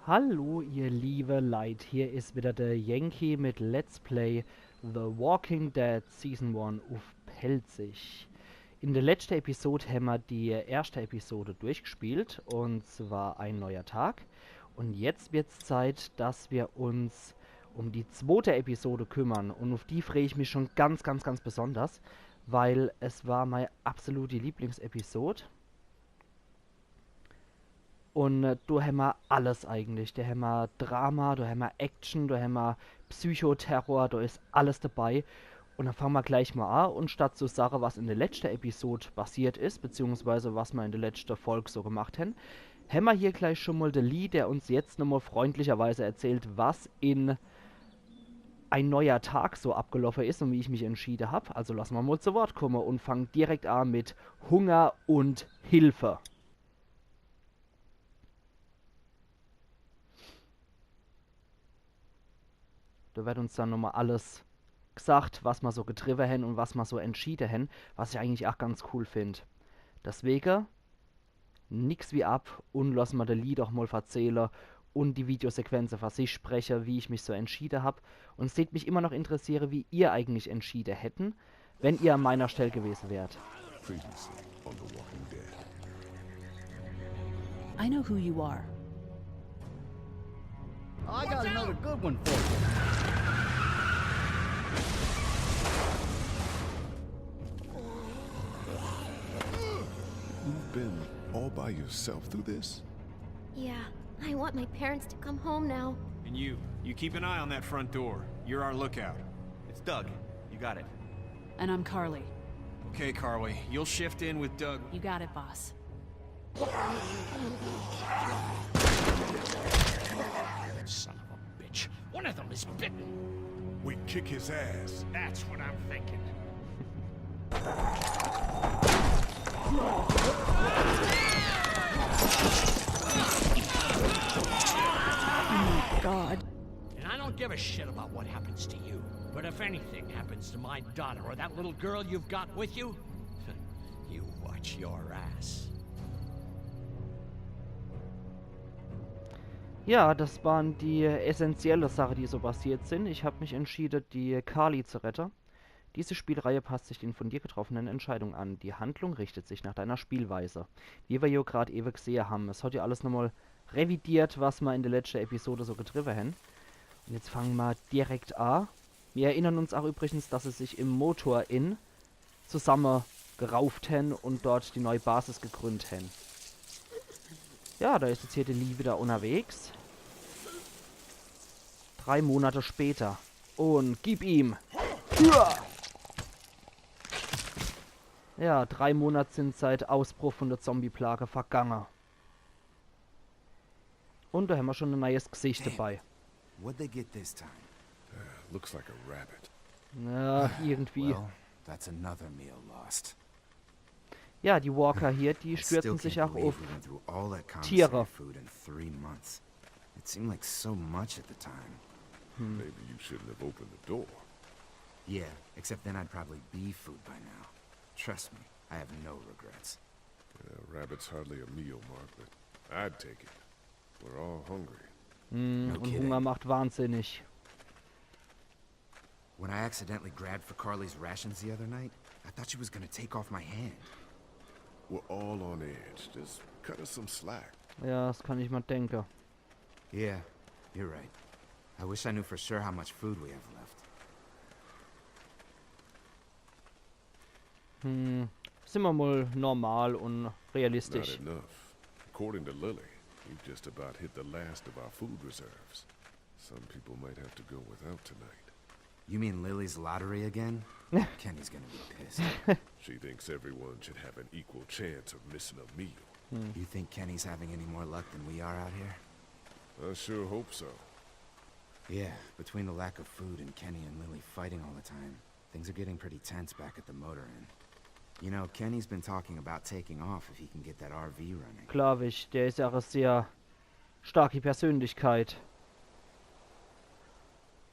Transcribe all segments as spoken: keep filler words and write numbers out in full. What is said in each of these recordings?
Hallo, ihr liebe Leit, hier is wieder der Yankee mit Let's Play The Walking Dead Season one uff Pälzisch. In der letzten Episode hämmer die erste Episode durchgespielt, und zwar Ein neuer Tag. Und jetzt wird's Zeit, dass wir uns um die zweite Episode kümmern. Und auf die freue ich mich schon ganz, ganz, ganz besonders, weil es war meine absolute Lieblingsepisode. Und äh, do hämmer alles eigentlich. Do hämmer Drama, do hämmer Action, do hämmer Psychoterror, do is alles dabei. Und dann fangen wir gleich mal an. Und statt zu sagen, was in der letzten Episode passiert is, beziehungsweise was wir in der letzten Folge so gemacht haben, hämmer hier gleich schon mal den Lee, der uns jetzt nochmal freundlicherweise erzählt, was in Ein neuer Tag so abgelaufen is und wie ich mich entschieden hab. Also lassen wir mal zu Wort kommen und fangen direkt an mit Hunger und Hilfe. Da wird uns dann nochmal alles gesagt, was wir so getrieben haben und was wir so entschieden haben, was ich eigentlich auch ganz cool find. Deswegen nix wie ab und lassen wir den Lee doch mal verzählen und die Videosequenzen für sich sprechen, wie ich mich so entschieden hab. Und es tät mich immer noch interessieren, wie ihr eigentlich entschieden hätten, wenn ihr an meiner Stelle gewesen wärt. Previously on The Walking Dead. I know who you are. I got another good one for you. You've been all by yourself through this? Yeah, I want my parents to come home now. And you, you keep an eye on that front door. You're our lookout. It's Doug. You got it. And I'm Carley. Okay, Carley, you'll shift in with Doug. You got it, boss. Son of a bitch. One of them is bitten. We kick his ass. That's what I'm thinking. God. And I don't give a shit about what happens to you. But if anything happens to my daughter or that little girl you've got with you, you watch your ass. Ja, das waren die essentielle Sachen, die so passiert sind. Ich hab mich entschieden, die Carley zu retten. Diese Spielreihe passt sich den von dir getroffenen Entscheidungen an. Die Handlung richtet sich nach deiner Spielweise. Wie wir jo grad ewe gesehe haben, es hat ja alles nochmal revidiert, was wir in der letzten Episode so getrieben haben. Und jetzt fangen wir direkt an. Wir erinnern uns auch übrigens, dass sie sich im Motor Inn zusammengerauft haben und dort die neue Basis gegründet haben. Ja, da ist jetzt hier der Lee wieder unterwegs. Drei Monate später. Und gib ihm. Ja, drei Monate sind seit Ausbruch von der Zombie-Plage vergangen. Und da haben wir schon ein neues Gesicht dabei. What'd they get this time? Looks like a rabbit. Ja, irgendwie. Well, that's another meal lost. Ja, die Walker hier, die I still stürzen can't sich auch believe auf we went through all that Tiere. Commissary food in three months. It seemed like so much at the time. Maybe you shouldn't have opened the door. Yeah, except then I'd probably be food by now. Trust me, I have no regrets. Uh, rabbit's hardly a meal, Mark, but I'd take it. We're all hungry. Hm, No und kidding. Hunger macht wahnsinnig. When I accidentally grabbed for Carly's rations the other night, I thought she was gonna take off my hand. We're all on edge. Just cut us some slack. Ja, das kann ich mal denken. Yeah, you're right. I wish I knew for sure how much food we have left. Hm, sind wir mal normal und Not realistisch. Enough. According to Lily, we've just about hit the last of our food reserves. Some people might have to go without tonight. You mean Lily's lottery again? Kenny's gonna be pissed. She thinks everyone should have an equal chance of missing a meal. You think Kenny's having any more luck than we are out here? I sure hope so. Yeah, between the lack of food and Kenny and Lily fighting all the time, things are getting pretty tense back at the motor inn. You know, Kenny's been talking about taking off if he can get that R V running. Glaub ich, der ist ja auch eine sehr starke Persönlichkeit.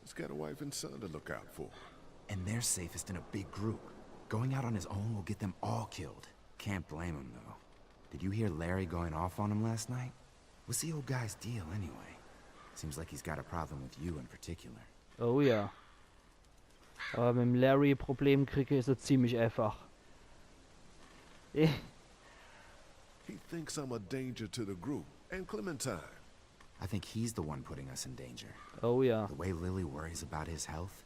He's got a wife and son to look out for. And they're safest in a big group. Going out on his own will get them all killed. Can't blame him, though. Did you hear Larry going off on him last night? What's the old guy's deal, anyway? Seems like he's got a problem with you in particular. Oh ja. Aber mit dem Larry Problem kriege is so ziemlich einfach. Eh, He thinks I'm a danger to the group and Clementine. I think he's the one putting us in danger. oh ja. The way Lily worries about his health,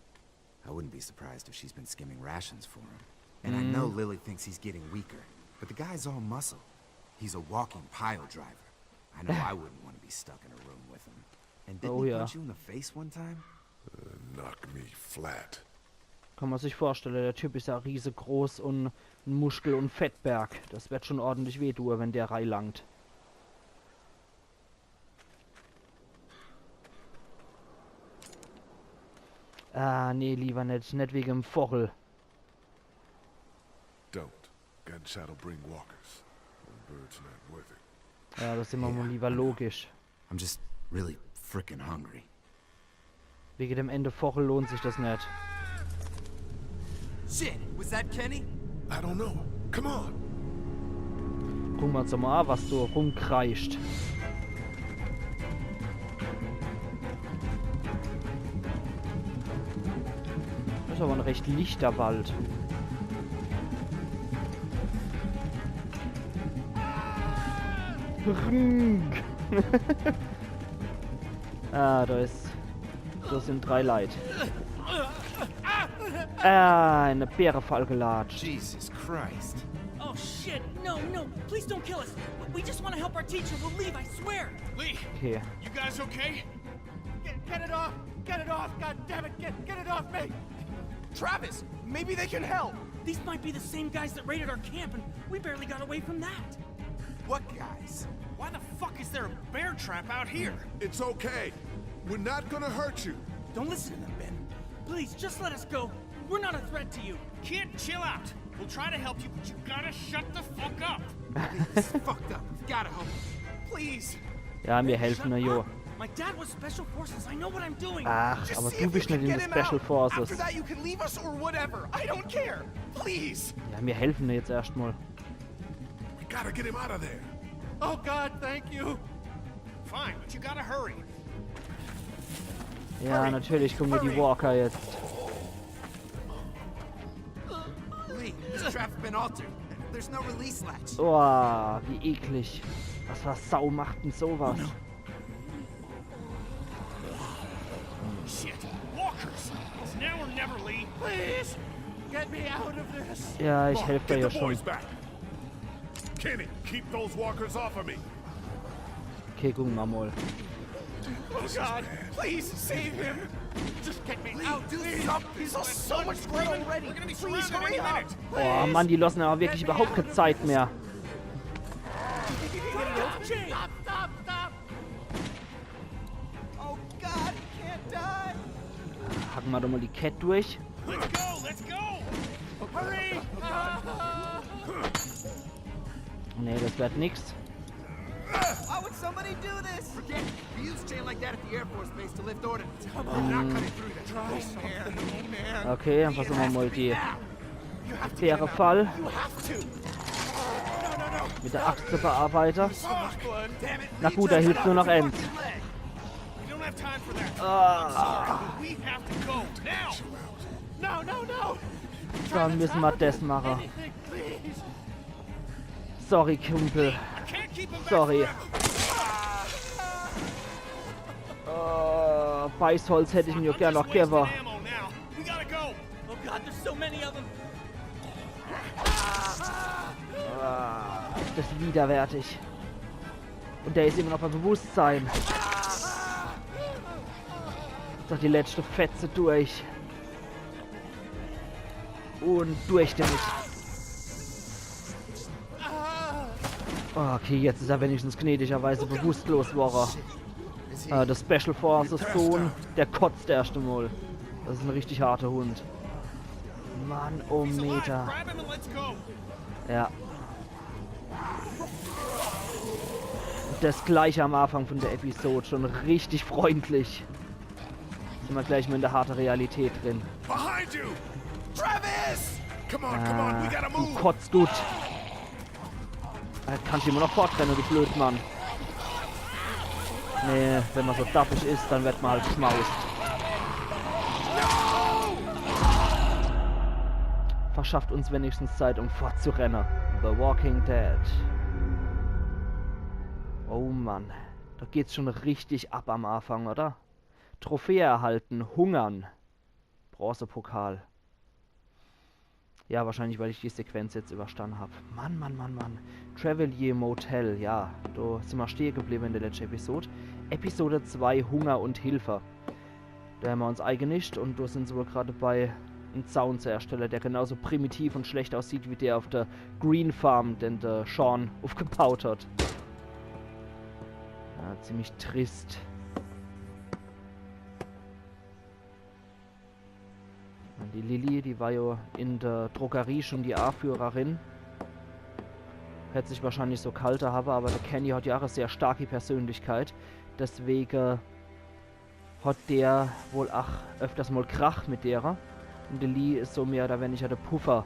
I wouldn't be surprised if she's been skimming rations for him. And I know Lily thinks he's getting weaker, but the guy's all muscle. He's a walking pile driver. I know I wouldn't want to be stuck in a room with him. And didn't Oh, he ja. punch you in the face one time? Knock me flat. Kann man sich vorstellen, der Typ is ja riesegroß und ein Muskel- und Fettberg. Das wird schon ordentlich wehtun, wenn der reilangt. Ah, nee, lieber net. Net wegen dem Vochel. Don't. Gunshot'll bring walkers. The bird's not worth it. Ja, das is immer mal lieber logisch. I'm just really frickin' hungry. Wegen dem Ende Vochel lohnt sich das net. Shit, was that Kenny? I don't know. Come on. Gucke mer uns doch mal an, was do rumkreischt. Das is aber ein recht lichter Wald. Ah, da is. Da sind drei Leit. Ah, in e Bärefall gelatscht. Jesus Christ. Oh shit, no, no, please don't kill us. We just want to help our teacher. We'll leave, I swear. Lee, Okay. you guys okay? Get, get it off! Get it off! God damn it! Get, get it off me! Travis, maybe they can help. These might be the same guys that raided our camp, and we barely got away from that. What guys? Why the fuck is there a bear trap out here? It's okay. We're not gonna hurt you. Don't listen to them, Ben. Please, just let us go. We're not a threat to you. Kid, chill out. We'll try to help you, but you gotta shut the fuck up. It's fucked up. We've gotta help him. Please. Ja, mir helfen, na jo. My dad was special forces. I know what I'm doing. Ach, Just aber see du if you bist net can in get de him Special out. Forces. After that, you can leave us or whatever. I don't care. Please. Ja, mir helfen jetzt erscht mal. We gotta get him out of there. Oh God, thank you! Fine, but you gotta hurry. Ja, natürlich kommen mir die Walker jetzt. Lee, this trap's been altered. There's no release latch. Boah, wie eklig. Was für Sau macht denn sowas? Shit. Walkers. It's now or never, Lee. Please! Get me out of this! Ja, ich helf dir Get ja the schon. Boys back. Kenny, keep those walkers off of me. Okay, gucke mer mal. Oh God! Please save him! Just get me out! Do Please. something. There's so much blood already. We're gonna be Please surrounded hurry any up. Minute. Oh Mann, die lassen aber wirklich überhaupt keine Zeit mehr. Stop! Stop! Stop! Oh God, he can't die. Hacke mer doch mal die Kett durch. Let's go, let's go. Hurry. Nee, das wird nix. Why would somebody do this? Forget it. We used chain like that at the Air Force Base to lift ordnance. We're not cutting through that. Try something, man. Okay, dann versuche mer mal die You have to get him out. Bärefall. You have to. Mit der Axt zu bearbeiten. Damn it. Na gut, da hilft nur noch eins. We don't have time for that. Ah, We have to go now. No, no, no! dann müssen mer das machen. Anything, please! Sorry, Kumpel. I can't keep him back Sorry. Forever. Oh, Beißholz hätt ich ihm ja I'm gern just noch gewwe. wasting ammo now. We gotta go. Oh God, there's so many of them. Ah, das is widerwärtig. Und der is immer noch bei Bewusstsein. Is doch die letzte Fetze durch. Und durch damit. Okay, jetzt is er wenigstens gnädigerweise bewusstlos worre. Äh, das Special Forces Sohn, der kotzt erscht emol. Das is en richtig harter Hund. Mann, oh Meter. Grab him and let's go. Ja. Das gleich am Anfang von der Episode, schon richtig freundlich. Sin mer gleich mal in der harten Realität drin. Behind you! Travis! Come on, come on, we gotta Du move! Kotzdutt. Äh, kannst du immer noch fortrenne, du Blödmann. Nee, wenn man so dappig is, dann werd man halt schmaust. Verschafft uns wenigstens Zeit, um fortzurenne. The Walking Dead. Oh Mann, da geht's schon richtig ab am Anfang, oder? Trophäe erhalten, hungern. Bronzepokal. Ja, wahrscheinlich, weil ich die Sequenz jetzt überstann hab. Mann, Mann, Mann, Mann. Traveler Motel, ja. Do sin mer stehe gebliebe in de letschte Episod. Episode zwei, Hunger und Hilfe. Do hämmer uns eigenischt und do sin se wohl grad debei, en Zaun zu erstelle, der genauso primitiv und schlecht aussieht wie der auf der Green Farm, den de Sean ufgebaut hat. Ja, ziemlich trist. Die Lilly, die war jo in der Drogerie schon die Anführerin. Hört sich wahrscheinlich so kalte hawwe, aber der Kenny hat ja auch e sehr starke Persönlichkeit. Deswege hat der wohl auch öfters mal Krach mit derer. Und de Lee is so mehr oder weniger der Puffer,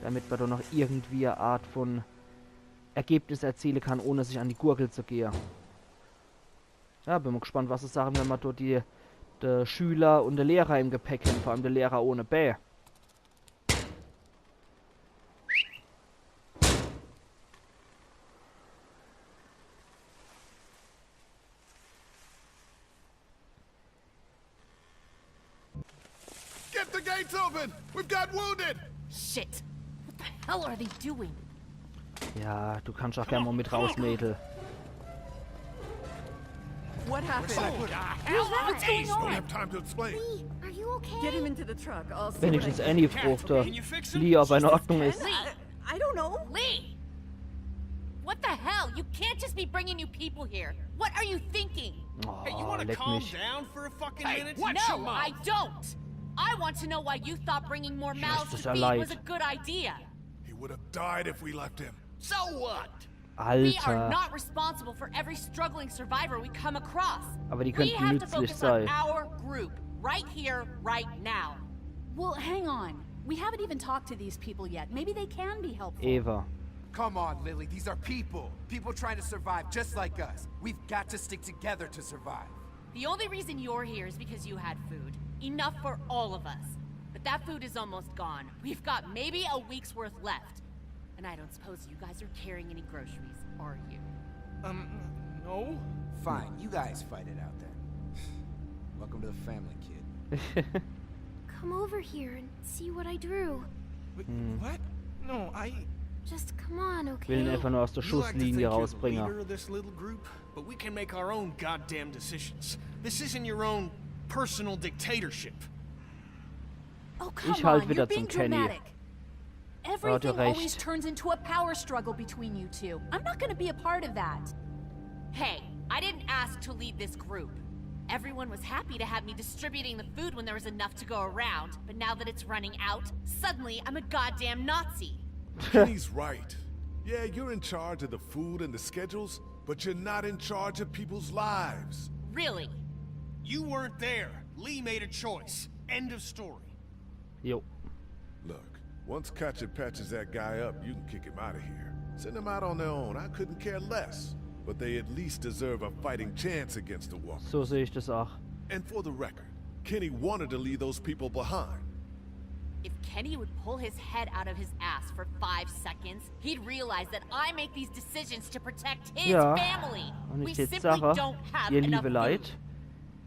damit man da noch irgendwie e Art von Ergebnis erziele kann, ohne sich an die Gurgel zu gehe. Ja, bin mal gespannt, was se sagen, wenn mer dort die, de Schüler und de Lehrer im Gepäck hän, vor allem de Lehrer ohne Bää. Get the gates open! We've got wounded! Shit! What the hell are they doing? Ja, du kannst auch gern mal mit raus, Mädel. What happened? What the hell? What's going Don't on? Have time to explain. Lee, are you okay? Get him into the truck. I'll see Wenigstens what I Annie fragt der Lee, ob er in Ordnung is. Lee! I, I don't know. Lee! What the hell? You can't just be bringing new people here. What are you thinking? Oh, Hey, you want to leck calm mich. Down for a fucking Hey, minute? watch your No, mouth. I don't. I want to know why you thought bringing more mouths to Just a feed light. Was a good idea. He would have died if we left him. So what? We are Alter. Not responsible for every struggling survivor we come across. Aber die We könnten have to nützlich focus on sein. Our group, right here, right now. Well, hang on. We haven't even talked to these people yet. Maybe they can be helpful. Eva. Come on, Lily. These are people. People trying to survive just like us. We've got to stick together to survive. The only reason you're here is because you had food. Enough for all of us. But that food is almost gone. We've got maybe a week's worth left. And I don't suppose you guys are carrying any groceries, are you? Um, no? Fine, you guys fight it out then. Welcome to the family, kid. Come over here and see what I drew. Wait, what? No, I. Just come on, Will ihn okay? einfach nur aus der You like to think Schusslinie you're the rausbringen. Leader of this little group, but we can make our own goddamn decisions. This isn't your own personal dictatorship. Oh, come Ich halt on, wieder you're being zum Kenny. Dramatic. Everything recht. Always turns into a power struggle between you two. I'm not gonna be a part of that. Hey, I didn't ask to lead this group. Everyone was happy to have me distributing the food when there was enough to go around, but now that it's running out, suddenly I'm a goddamn Nazi. Kenny's right. Yeah, you're in charge of the food and the schedules, but you're not in charge of people's lives. Really? You weren't there. Lee made a choice. End of story. Jo. Look, once Katjaa patches that guy up, you can kick him out of here. Send them out on their own. I couldn't care less. But they at least deserve a fighting chance against the Walkers. So sehe ich das auch. And for the record, Kenny wanted to leave those people behind. If Kenny would pull his head out of his ass for five seconds, he'd realize that I make these decisions to protect his Ja, family. und We ich jetzt simply sage, don't have ihr enough liebe Leute, food.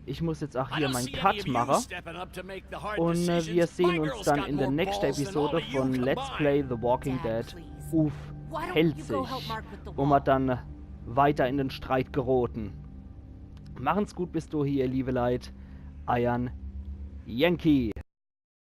Ich muss jetzt auch I hier don't meinen see any Cut of you machen. Stepping up to make the hard Und äh, wir decisions. sehen My uns girl's dann got in der more nächsten balls than all Episode of you von Let's combined. Play The Walking Dad, Dead please. uff Why don't you go help Pälzisch, Mark with the wo mer wall? Dann weiter in den Streit geroten. Machen's gut bis dohi, ihr liebe Leit. Eiern Yankee.